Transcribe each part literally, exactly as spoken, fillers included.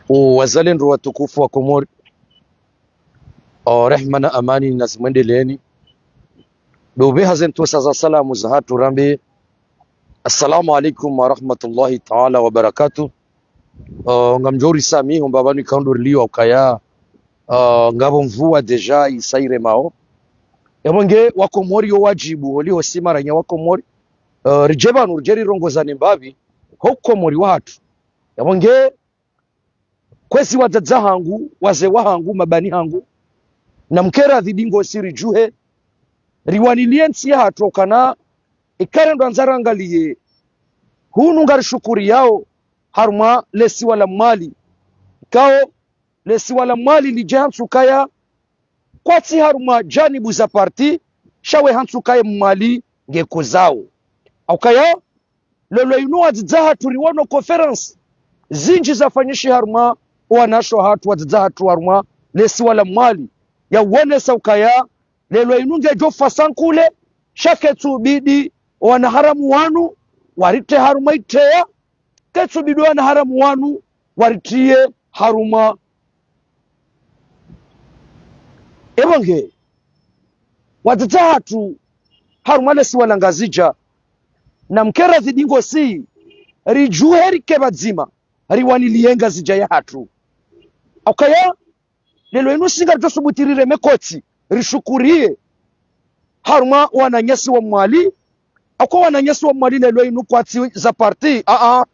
O wazalendo watukufu wa Komori, o rehma na amani nazimwendeleeni. Ndo upveha ze ntrusa za salamu zahatru rambe, assalamu alaikum wa rahmatullahi taala wa barakatuh. O, ngamdjo risamihi, o mbapvi pvanu ikao ndo rilio ukaya, o, ngapvo mvua déjà isa iremao. Yapvo nge wa Komori yo wadjibu, holiho si maranya wa Komori, o, ridje pvanu, ridje rirongozane mbapvi ho Komori wahatru. Yapvo nge kwezi wadzadze hangu, wazee wahangu, mabani hangu, namkere dhidi ngosi ridjuhe, riwanilie ntsi yahatru ukana, ikao ndo andza rangaliye. Hunu ngarishukuriyao harumwa lesiwa la Mwali. Ikao lesiwa la Mwali lidje ha ntsu kaya, kwatsi harumwa janibu za parti, sha we ha ntsu kaya Mwali nge kozao. Au kaya, leo inu wadzadze hatru riwono conférence zindji zafanyishi harumwa wanasho hatru, wadzadze hatru harumwa lesiwa la Mwali. Ya uonesa ukaya, leo inu ngedjo fasa nkule, sha ketsu bidi wanaharamu wanu waritie harumwa itreya, ketsu bidi wanaharamu wanu waritie harumwa. Yapvo nge wadzadze hatru harumwa lesiwa la Ngazidja, namkere dhidi ngosi ridjuhe rike pvadzima, riwanilie Ngazidja yahatru. Au kaya, leo inu si ngaridjo subuti rireme koti, rishukuriye harumwa wananyasi wa Mwali. Au kaya wananyasi wa Mwali leo inu kwatsi za parti, a, a.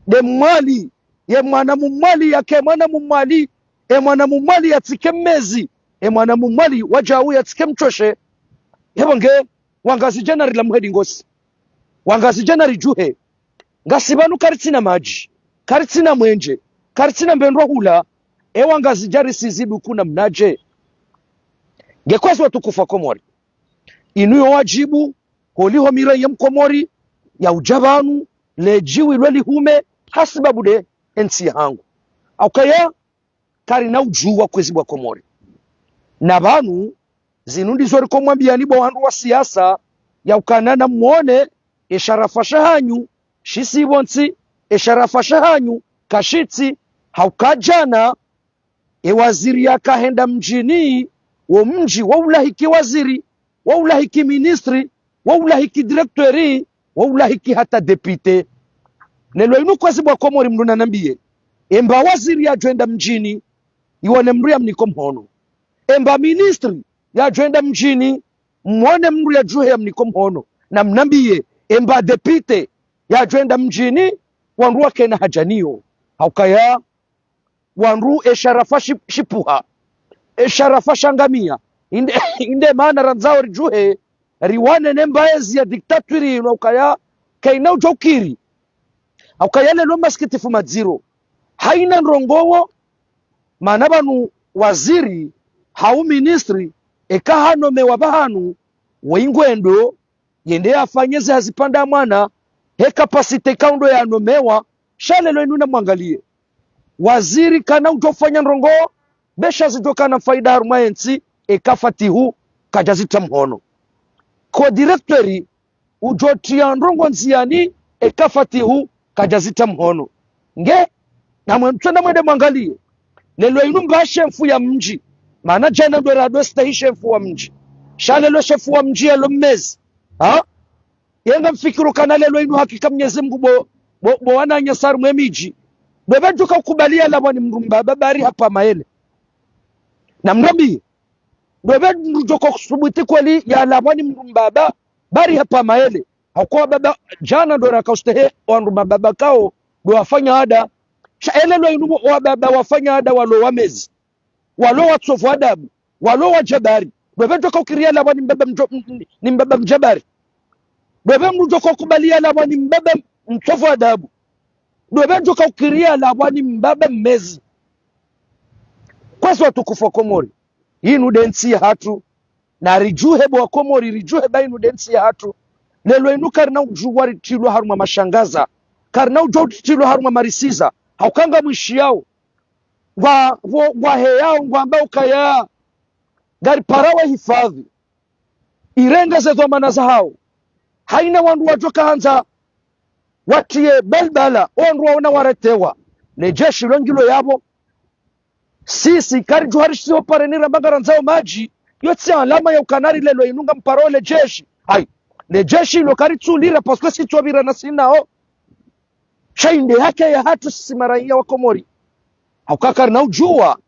Nde Mwali, ye mwana Mmwali yake mwana Mmwali, e mwana Mmwali yatsike mmezi, e mwana Mmwali wadjau yatsike mtweshe. Yapvo nge, wangazidja narilamuhe dingosi. Wangazidja naridjuhe. Ngasi pvanu karitsina madji, karitsina mwenje, karitsina mbendro hula, e wangazidja risizi duku namnadje. Nge kwezi watukufu wa Komori, inu yo wadjibu, holiho miranya Mkomori, ya udja pvanu, ledjiwi lwe lihume, hasibabu nde entsi yahangu. Au kaya, karina udjuwa kwezi bwa Komori. Na pvanu, zinu ndizo riko mwambiyani bo wandru wa siasa, ya ukana namwone, esharafa shahanyu shisi pvontsi, esharafa shahanyu kashitsi, hauka djana, e waziri yaka henda mdjini, wo mdji wa ulahiki waziri, wa ulahiki ministri, wa ulahiki directeur, wa ulahiki hata député. Leo inu kwezi bwa Komori mndru nanambiye, emba waziri yadjo enda mdjini, iwone mndru yamniko mhono. Emba ministri yadjo enda mdjini, mwone mndru yadjuhe yamniko mhono. Namnambiye, emba député yadjo enda mdjini, wandru wakena hadja niyo. Hauka ya wandru esharafa shi-, shipuha, esharafa shangamia. Inde, inde mana randzao ridjuhe, riwane ne mbaezi ya dictature inu ukaya kaina udjo ukiri. Ukaya leo masikitifu madziro, haina ndrongoo, mana pvanu waziri hau ministri, eka hanomewa pvahanu, we ingwendo yende yafanye ze hazi pvanda mwana, he capacité ikao ndo yanomewa. Sha leo inu namwangaliye, waziri kana udjo fanya ndrongoo, be sha zidjo kana faida harumwa entsi, eka Fatihu kadja zitia mhono. Ko directeur udjo tia ndrongoo ndziani, eka Fatihu kadja zitia mhono. Nge, namwe mtswenda mwende mwangaliye, leo inu mba shefu ya mdji, mana djana ndo rado stahi shefu wa mdji, sha leo shefu wa mdji yalo mmezi. Ha? Ye ngamfikiri ukana leo inu hakika Mnyezi Mngu bo, bo, bo wananyasi harumwa emidji, ndo pvadjo ka ukubali yalapvwa ni mndru mbaba bari hapva maele. Namnambiye, ndo pvadjo ka usubuti kweli yalapvwa ni mndru mbaba bari hapva maele. Hauka wababa djana ndo raka ustehe wandru mababa kao ndo wafanya ada. Sha leo inu wababa wafanya ada walo wamezi, walo watsovu adabu, walo wajabari. Ndo pvadjo ka ukiri yalapvwa ni mbaba mjo-, m-, m-, ni mbaba mjabari. Ndo pvadjo ka ukubali yalapvwa ni mbaba mtsovu adabu. Ndo pvadjo ka ukiri yalapvwa ni mbaba mmezi. Kwezi watukufu wa Komori, inu nde ntsi yahatru. Naridjuhe bo wa Komori, ridjuhe ba inu nde ntsi yahatru. Leo inu karina udjuwa ritilwa harumwa mashangaza, karina udjuwa ritilwa harumwa marisiza. Hauka ngamwishiyao, ngwa, ngwa, ngwaheyao, ngwambao ukaya ngaripara we hifadhi, irenge ze dhwamana zahao. Haina wandru wadjo ka handza watiye balbala, wandru waona waretewa. Ne jeshi lwengilo yapvo, Sisi, karidjo harishisiwa pareni ramba ngarandzao madji, yo tsi alama ya ukana ri leo inu ngamparo le jeshi. Hayi, le jeshi lo karitsulira, parce que si tsopvira na sinao. Sha inde haki yahatru sisi maraiya wa Komori. Hauka karina udjuwa,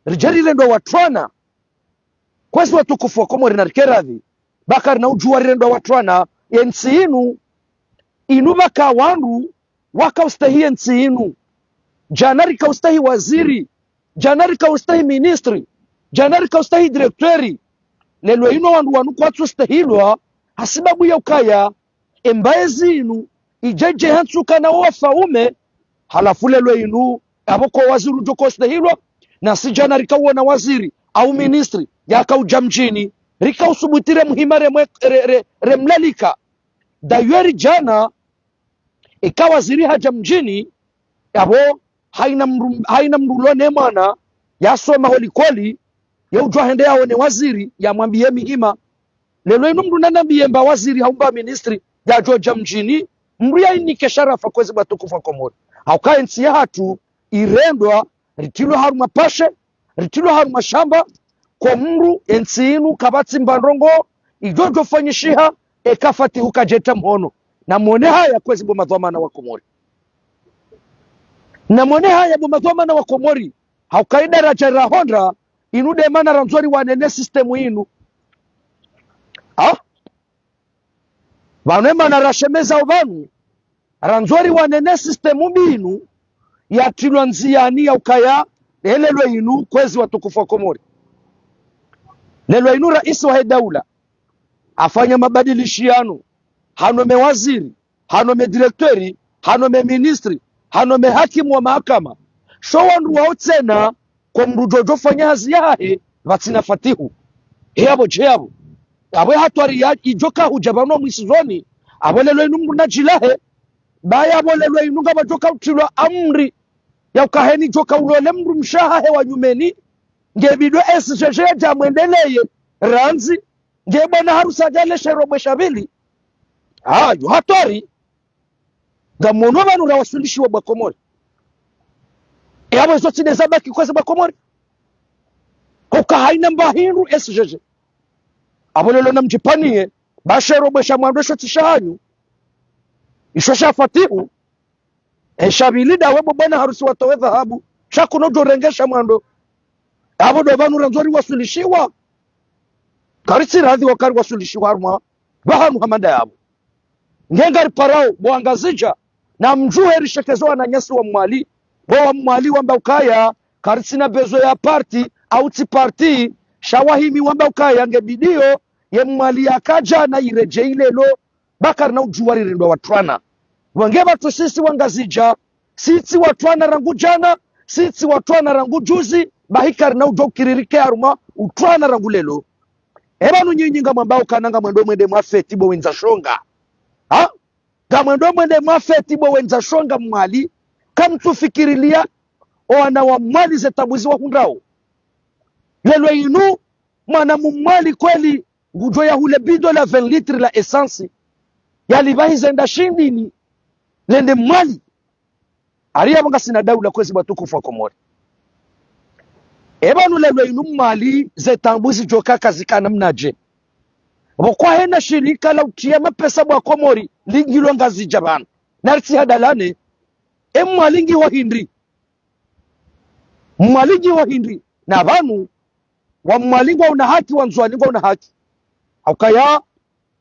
ridje rirendwa watwana. Kwezi watukufu wa Komori na rike radhi, ba karina udjuwa rirendwa watwana, ye ntsi inu, inu pvaka wandru, waka ustahi ye ntsi inu. Djana rika ustahi waziri, djana rika ustahi ministri, djana rika ustahi direkteri. Leo inu wandru wanu kwatsu ustahilwa, hasibabu ya ukaya, embaye zinu, idjedje hantsuka na wafaume, halafu leo inu, apvo ko waziri udjo kostahilwa, na si djana rika uona waziri, au ministri, yaka udja mdjini, rika usubuti re muhima re mwe-, re, re, re mlalika. Dayeri djana, ika waziri hadja mdjini, apvo, haina mdru, haina mdru lo ne mwana, yasoma ho likoli, ye udjuwa hende yaone waziri, yamwambiye mihima. Leo inu mdru nanambiye mba waziri hau mba ministri, yadjo dja mdjini, mdru yainike sharafa kwezi watukufu wa Komori. Hauka ye ntsi yahatru, irendwa, ritrilwa harumwa pashe, ritrilwa harumwa shamba, ko mdru ye ntsi inu kapvatsi mba ndrongo, idjo djo fanyishiha, eka Fatihu kadjeta mhono. Na mwone haya kwezi bo madhwamana wa Komori. Na mwone haya bo madhwamana wa Komori. Hauka idaraja rahondra, inu de mana randzo riwane ne système inu. Ha? Pvanu emana rashemeza opvanu, randzo riwane ne système mbi inu, yatrilwa ndziyani ya ukaya, ye leo inu kwezi watukufu wa Komori. Leo inu raisi wahe daula, hafanya mabadilishiyano, hanome waziri, hanome direkteri, hanome ministri, hanome hakimu wa mahakama. Sho wandru wao tsena, ko mdru djo djo fanya hazi yahahe, pvatsina Fatihu. He apvo dje apvo. Apvo hatwari ya, idjo ka hudja pvanu mwisizoni. Apvo leo inu mdru nadjilahe. Ba yapvo leo inu ngapvadjo ka utrilwa amri. Ya ukaya heni djo ka ulole mdru mshe wahahe wa nyumeni. Nge bidi S G G yadja mwendeleye. Randzi. Nge bwana harusi yadja leshe robwe sha pvili. Ah, yo hatwari. Ngamwono pvanu rawaswilishiwa bo wa Komori. E apvo izo tsi de zabaki kwezi bo wa Komori. Hauka haina mba hindru S G G. Apvo leo namdjipvaniye, ba she robwe sha mwando isho tsi shahanyu. Isho sha Fatihu. E sha pvili dawe bo bwana harusi watowe dhahabu. Sha kuno djo renge sha mwando. Apvo do pvanu randzo riwaswilishiwa. Karitsi radhi wa kariwaswilishiwa harumwa. Pvahanu hamanda yapvo. Nge ngariparao, bo Wangazidja, namdjuhe rishekezo wananyasi wa Mwali, bo wa Mwali wamba ukaya, karitsina besoin ya parti, au tsi parti, sha wahimi wamba ukaya, nge bidi yo, ye Mwali yaka djana iredjeyi leo, ba karina udjuwa rirendwa watwana. Wange pvatsu sisi Wangazidja, sitsi watwana rangu djana, sitsi watwana rangu juzi, bahi karina udjo kiririke harumwa, utwana rangu leo. Epvanu nyinyi ngamwambao ukana ngamwendo mwende mwafeti bo wendza shonga. Ha? Ngamwendo mwende mwafeti bo wendza shonga Mwali. Kamtsufikirilia owana wa Mwali ze taabu ziwahundrao. Leo inu, mwana mumwali kweli, ngudjo yahule bidon la vingt litres la essence. Yalipvahize nda shindrini. Lende Mwali. Ari yapvo ngasina daula kwezi bo watukufu wa Komori. Epvanu leo inu Mwali ze taabu zidjoka kazika namnadje. Pvo kwahena shirika la utriya mapesa bo wa Komori lingilo Ngazidja pvanu. Naritsi hadalane. E Mwali ngiwo hindri. Mwali ngiwo hindri. Na pvanu, wa Mwali ngwauna haki, wa Ndzuwani ngwauna haki. Haukaya,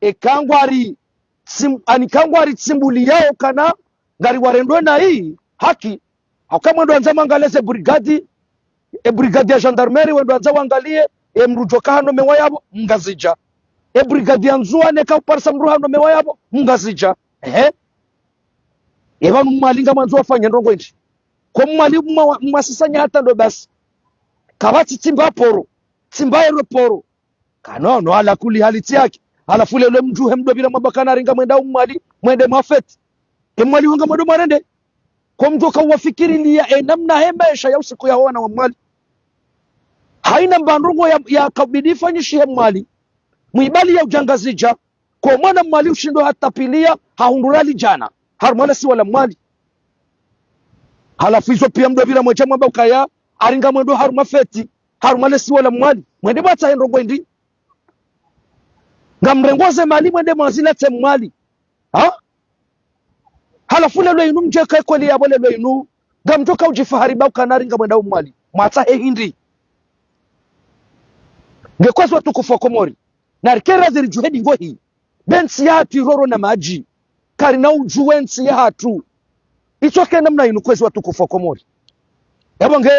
eka ngwari tsim-, ani eka ngwari tsimbuliyao ukana ngariwarendao na iyi haki. Hauka mwendo wandza mwangaliye ze brigade, e brigade ya gendarmerie wendo wandza wangaliye, e mdru djoka hanomewa yapvo, Mngazidja. E brigade ya Ndzuwani eka uparisa mdru hanomewa yapvo, Mngazidja. Ehe. Epvanu Mwali ngamwandzo wafanye ndrongo indri. Ko Mwali mwa-, mwasisanya hata ndo basi. Kapvatsi tsimba poro, tsimba aéroport. Kanono, ala kuli hali tsi haki. Halafu leo mdjuhe mdopvira mwamba ukana ringa mwenda Mwali, mwende mwafeti. E Mwali ho ngamwendo mwarende. Ko mdjoka uwafikirilia e namna he maesha ya usiku ya wana wa Mwali. Haina mba ndrongo ya, ya kabidi ifanyishihe Mwali. Mwibali ya udja Ngazidja. Ko mwana Mwali ushindo hatapilia, hahundru rali djana. Harumwa le siwa la Mwali. Halafu izo pia mdopvira mwedja mwamba ukaya, ari ngamwendo harumwa feti, harumwa lesiwa la Mwali. Mwende mwatsahe ndrongoo hindri? Ngamrengo ze mali mwende mwazilatse Mwali. Ha? Halafu lelo inu mdjeka ekweli yapvo lelo inu, ngamdjoka udjifahari ba ukana ari ngamwendao Mwali. Mwatsahe hindri? Nge kwezi watukufu wa Komori. Narike radhi ridjuhe ndrongoo hii. Be ntsi yahatru iroro na madji. Karina udjuwe ntsi yahatru. Itsoke namna inu kwezi watukufu wa Komori. Yapvo nge,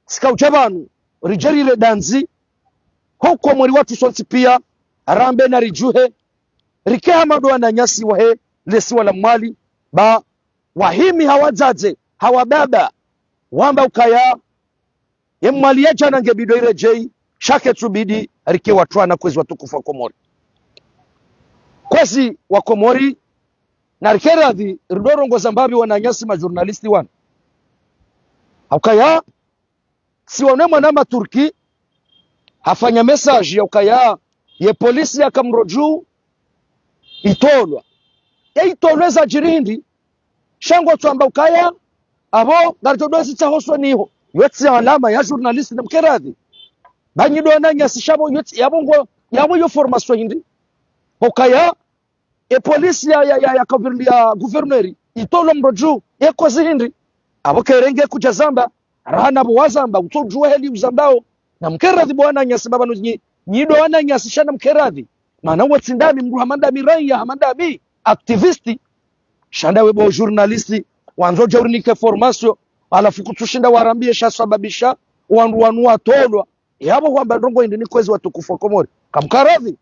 sika udja pvanu, ridje rire dandzi, ho Komori watru sontsi pia, rambe na ridjuhe, rike hama ndo wananyasi wahe lesiwa la Mwali, ba wahimi ha wadzadze, ha wababa, wamba ukaya, ye Mwali ya djana nge bidi iredjei, sha ketsubidi rike watrwana kwezi watukufu wa Komori. Kwezi wa Komori, narike radhi, ridorongoza mbapvi wananyasi majournaliste wanu. Ha ukaya, si wone mwana ma Turki, hafanya message ya ukaya, ye polisi ya Kamrodju, itolwa. Ye itolwe zadjiri hindri, sha ngotsuamba ukaya, apvo ngaridjo dozi tsaho soni ho. Yotsi alama ya journaliste na mkeradhi. Ba nyi ndo wananyasi sha pvo yotsi, yapvo ngo, yapvo yo formation hindri. Ukaya, e polisi ya, ya, ya, ya, gouvern-, ya gouverneur, itolwa Mrodju, ye kozi hindri. Apvo kerenge kudja zamba, rahana pvo wazamba, utsodjuwa heli uzambao. Na mkeradhi bo wananyasi baba nyi, nyi ndo wananyasi sha na mkeradhi. Mana wotsi ndami, mdru hama ndami, raiya hama ndami, activiste. Sha ndawe bo journaliste, wandzo dja urinike formation, halafu kutsushinda warambie sha sababisha, wandru wanu watolwa. Yapvo hwamba ndrongoo hindri nyi kwezi watukufu wa Komori. Kamkaradhi,